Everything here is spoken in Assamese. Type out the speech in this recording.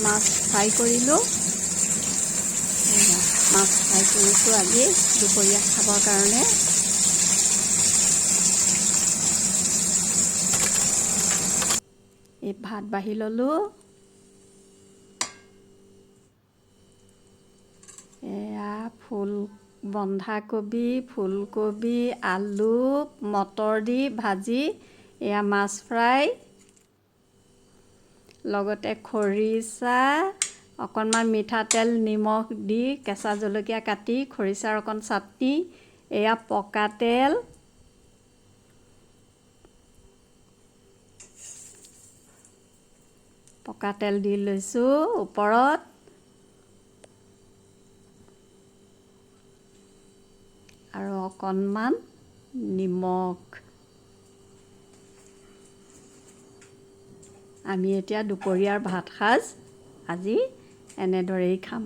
মাছ ফ্ৰাই কৰিলোঁ। এয়া মাছ ফ্ৰাই কৰিছোঁ আজি দুপৰীয়া খাবৰ কাৰণে। এই ভাত বাঢ়ি ল'লোঁ। এয়া ফুল বন্ধাকবি, ফুলকবি, আলু, মটৰ দি ভাজি, এয়া মাছ ফ্ৰাই, লগতে খৰিচা, অকণমান মিঠাতেল নিমখ দি কেঁচা জলকীয়া কাটি খৰিচাৰ অকণ চাটনি, এয়া পকা তেল, পকা তেল দি লৈছোঁ ওপৰত। আৰু অকণমান নিমখ। আমি এতিয়া দুপৰীয়াৰ ভাত সাজ আজি এনেদৰেই খাম।